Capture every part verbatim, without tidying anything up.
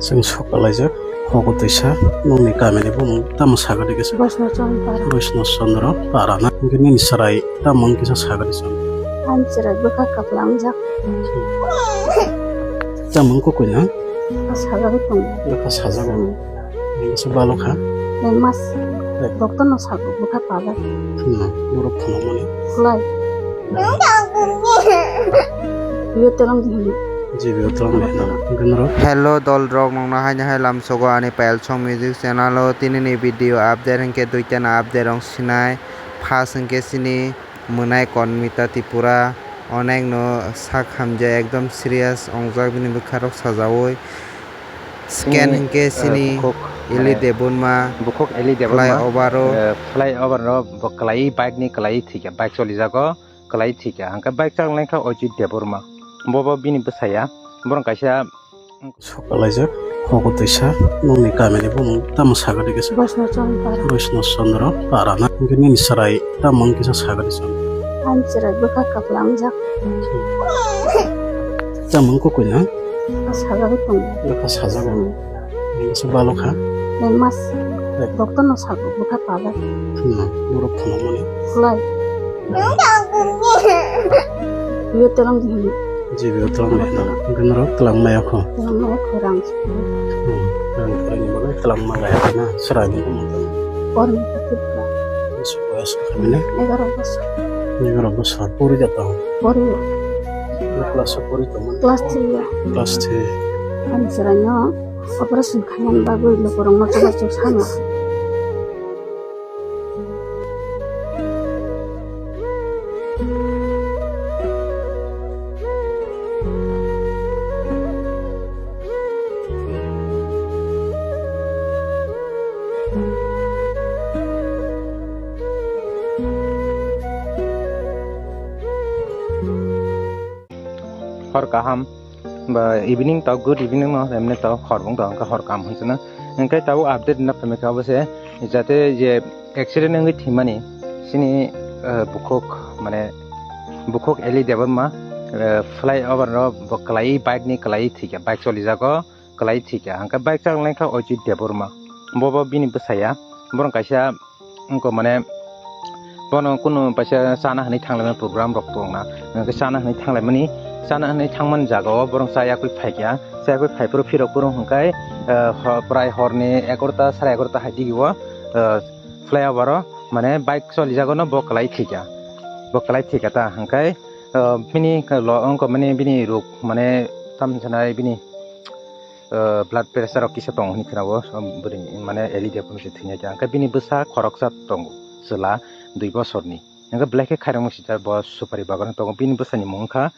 Chwng sok kalaijak, hogo twisa, nokni kamini bumung tamo sagadi kisa? Vaishnav Chandra. Vaishnav Chandra Para na, hwnkhe nini chwrai tamo wng kisa sagadi chwng? Ani chwrai bwkha kapla wngjak. Tamo wng kukui na? Bwkha sajagwi tongo. Bwkha sajagwi. Hmm. Nini se balo kha? Nai mas. Hai. Doctor no sago, bwkha pajak. Hmm, borok phunukmani. Khulai. Video telam di hini. Ji, video telam di hini. Hwnkhe norok. Hello dol rok, nokno haino hai lamsogo ani Payal Song Music channel o. Tini ni video update hwnkhe duita na update rok sinai. First hwnkhe sini mwnai Konmita Tripura, onek no sak hamjak, ekdom serious ongjak bini bwkha rok sajaui. Second hwnkhe sini, eh, bukhuk, Eli Debbarma, bukhuk Eli Debbarma, flyover o, eh, flyover o bo kwlai bike ni kwlai thwikha, bike cholijago. Kwlai thwikha, hwnkhe bike chalainai kha Ojit Debbarma, bobo bini bwsaya, borok kaisa. Sok kalaijak, hogo twisa, nokni kamini bumung tamo sagadi kisa? Vaishnav Chandra. Vaishnav Chandra Para na, hwnkhe nini chwrai tamo wng kisa sagadi chwng? Ani chwrai bwkha kapla wngjak. Tamo wng kukui na? Sajagwi tongo. Bwkha sajagwi. Hmm. Nini se balo kha? Nai mas. Hai. Doctor no sago, bwkha pajak. Hmm, borok phunukmani. Khulai. Video telam di hini. Ji, video telam di hini. Hwnkhe norok twlang maya kho? Twlang maya kho rang. Hmm, rang kwrwini bagwi twlang ma laya na, chwraini bumung tamo? Porni kha Tripura. Bwswk boyas wngkha bini? Egaro bosor. Egaro bosor. Pori jato? Pori. Class o pori tongmani? Class three o. Class three. Ani chwraino operation khainani bagwi lukurokno chubachu sana. Hor kaham ba evening tao, good evening no, emne tao hor bung tao, hor kaham hwnchano. Hwnkhe tabuk update na phaimikha obo se, jate je accident wngwi thwimani, chini, eh, bukhuk, mane, bukhuk Eli Debbarma, eh, flyover no bo kwlai, bike ni kwlai thwikha, bike cholijago, kwlai thwikha. Hwnkhe bike chalainai kha Ojit Debbarma, bobo bini bwsaya, borok kaisa wngkha mane, bono kunu paisa chana hinwi thanglaimani program rok tongna. Hwnkhe chana hinwi thanglaimani, chana hinwi thangmani jagao borok chayakwi phaikha, chayakwi phaiphuru phirok phuru hwnkhe, eh, ho-, prai horni egarota, sare egarota hai digio, eh, flyover o mane bike cholijago no bo kwlai thwikha, bo kwlai thwikha ta hwnkhe, eh, bini lo wngkha mane bini ruk mane tamhinai bini eh, blood pressure rok kisa tongo hinwi khwnao, um, bwrwi mane Eli Debbarma se thwinai kha. Hwnkhe bini bwsa khoroksa tongo, chwla dui bosorni. Hwnkhe belai khe khairokma sijak bo supari bagan tongo. Bini bwsani mung wngkha,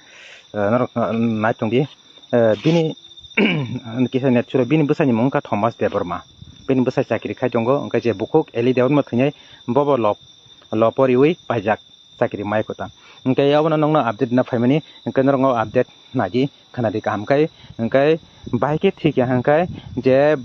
eh, norok, eh, nai tongdi. Eh, bini, kisa net suro, bini bwsani mung wngkha Thomas Debbarma. Bini bwsa chakri khai tongo, hwnkhe je bukhuk Eli Debbarma thwinai bobo lo, lo poriwi paijak. Chakri mai kota. Hwnkhe abono nokno update na phaimani, hwnkhe norokno update naidi, khwnadi kaham khe, hwnkhe bahai khe thwikha hwnkhe je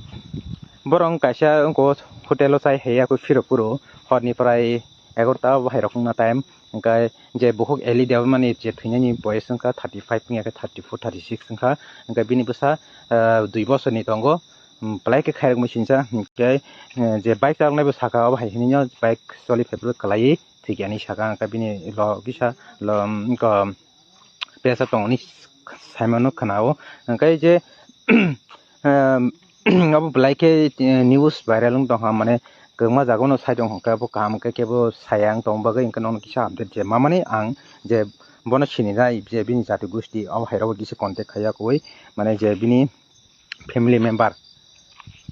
borok kaisa wngkha hotel o chai haiya khe phirok phuru horni prai egarota o bahairok wngna time, hwnkhe je bukhuk Eli Debbarmani je thwinani boyes wngkha thirty five wngya khe thirty four, thirty six wngkha, hwnkhe bini bwsa, ah, dui bosorni tongo. Belai khe khairokma singcha, hwnkhe, eh, je bike chaloknai bo saka o hai hinwi no bike choli phaiphuru kwlaiwi thwikha hinwi saka, hwnkhe bini lo kisa lo, um, ko, pressure tongo hinwi saimano khwnao. Hwnkhe je, um, abo belai khe, eh, news viral wng tongkha, mane kwbangma jagao no sai tongkha, hwnkhe abo kaham khe kebo saya wng tong bagwi, hwnkhe nono kisa update je mamani ang je bono sininai je bini jati gosti abo hai rokbo kisa contact khaiya kwbwi, mane je bini family member.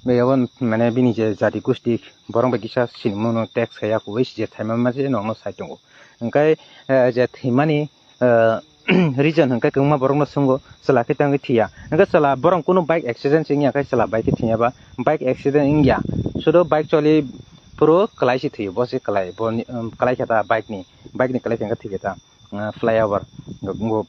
Biyabo mane bini je jati gosti borok bai kisa sinimano text khaiya kwbwi je thaima ma je nokno sai tongo. Hwnkhe, eh, je thwimani, eh, reason hwnkhe kwbangma borokno swngo, chwla khe tangwi thwiya. Hwnkhe chwla borok kunu bike accident se wngya khe chwla bike khe thwiya ba, bike accident wngya. Sudo bike choli phuru kwlai se thwiyo, bo se kwlai, bo ni, um, kwlai khe ta bike ni, bike ni kwlai khe hwnkhe thwi khe ta, uh, flyover, wngkha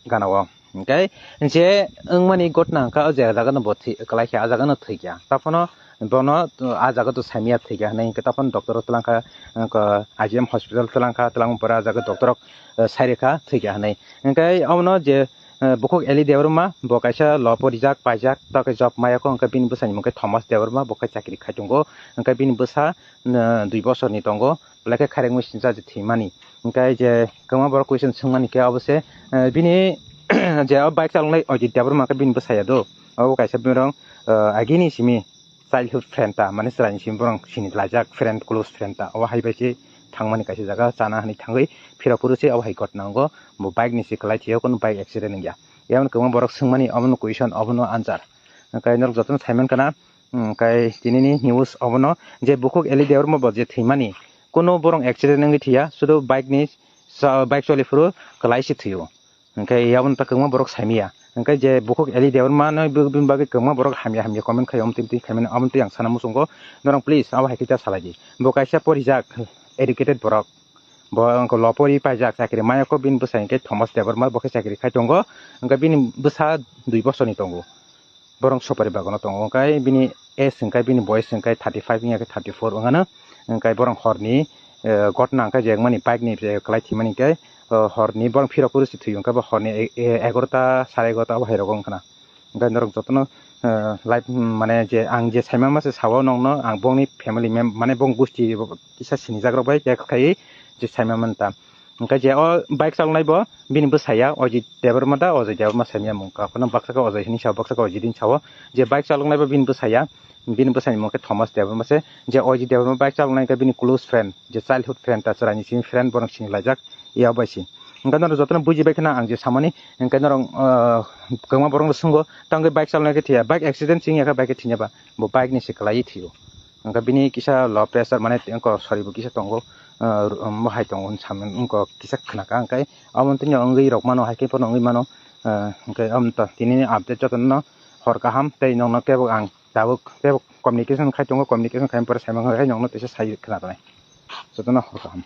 gana o. Hwnkhe je wngmani gotna hwnkha o je jaga no bo thwi-, kwlai kha, a jaga no thwi kha. Taphano bono, uh, a jaga to saimya thwi kha hinwi hwnkhe taphano doctor o twlang kha, wngkha I G M hospital twlang kha, twlang pore a jaga doctor rok, uh, sai rwkha thwi kha hinwi. Hwnkhe omono je eh, bukhuk Eli Debbarma, bo kaisa law porijak, paijak, ta khe job maya kho, hwnkhe bini bwsani mung khe Thomas Debbarma, bo khe chakri khai tongo, hwnkhe bini bwsa, eh, dui bosorni tongo, belai khe khairengwi sincha je thwimani. Hwnkhe je kwbangma borok question swngmani khe obo se, eh, bini je o bike chaloknai Ajit Debbarma khe bini bwsaya do, obo kaisa borok, eh, agini simi childhood friend ta, mane chwraini simi borok sini laijak friend, close friend ta, obo hai bai se thangmani kaisa jaga chana hinwi thangwi phirok phuru se obo hai ghotna wngo, bo bike ni se kwlai thwiyo, kono bike accident wngya. Yamoni kwbangma borok swngmani obono question, obono answer. Hwnkhe norok jotono saimankha na, hwnkhe tinini news obono je bukhuk Eli Debbarma bo je thwimani, kono borok accident wngwi thwiya, sudu bike ni sa-, bike choli phuru kwlai se thwio. Hwnkhe yaboni ta kwbangma borok saimaya. Hwnkhe je bukhuk Eli Debbarma no bini bagwi kwbangma borok hamya hamya comment khai, omo twi twi khaimani, omo twi ang sana muchungo. Norok please abo hai khe ta salai di. Bo kaisa porijak, educated borok. Bo wngkha law pori paijak, chakri maya kho, bini bwsai hwnkhe Thomas Debbarma, bo khe chakri khai tongo. Hwnkhe bini bwsa dui bosorni tongo. Borok sopari bagono tongo, hwnkhe bini age hwnkhe, bini boyes hwnkhe thirty five wngya khe thirty four wngano, hwnkhe borok horni, eh, ghotna hwnkhe je wngmani bike ni je kwlai thwimani hwnkhe, eh, horni borok phirok phuru se thwio, hwnkhe bo horni e-, e-, egarota, sare egarota abo hai rogo wngkha na. Hwnkhe norok jotono, eh, live, mm, mane je ang je saima ma se sao nongno, ang bongni family mem-, mane bong gusti kisa sinijak rok bai khe khai je saima man ta. Hwnkhe je o bike chaloknai bo bini bwsaya Ajit Debbarma da, Ajay Debbarma saimya mung ka, kono baksa khe Ajay hinwi sao, baksa khe Ajit hinwi sao. Je bike chaloknai bo bini bwsaya, bini bwsani mung khe Thomas Debbarma se. Je Ajit Debbarma bike chaloknai khe bini close friend, je childhood friend ta, chwraini simi friend, borok sini laijak, ya bai si. Hwnkhe norok jotono buji bai khna ang je samani, hwnkhe norok, ah, kwbangma borok no swnggo, tangwi bike chaloknai khe thwiya, bike accident se wngya khe bike khe thwiya ba, bo bike ni se kwlaiwi thwio. Hwnkhe bini kisa low pressure, mane, wngkha, sorry, bo kisa tongo, ah, ru-, um, bo hai tongo hinwi saman wngkha, kisa khna kha, hwnkhe abo tini wngwi rok mano, hai khe bono wngwi mano, ah, hwnkhe amo to tini ni update jotono hor kaham tei nongno kebo ang tabuk kebo communication khai tongo, communication khai pore sai mano, hai nongno teisa sai khna tonai, jotono hor kaham.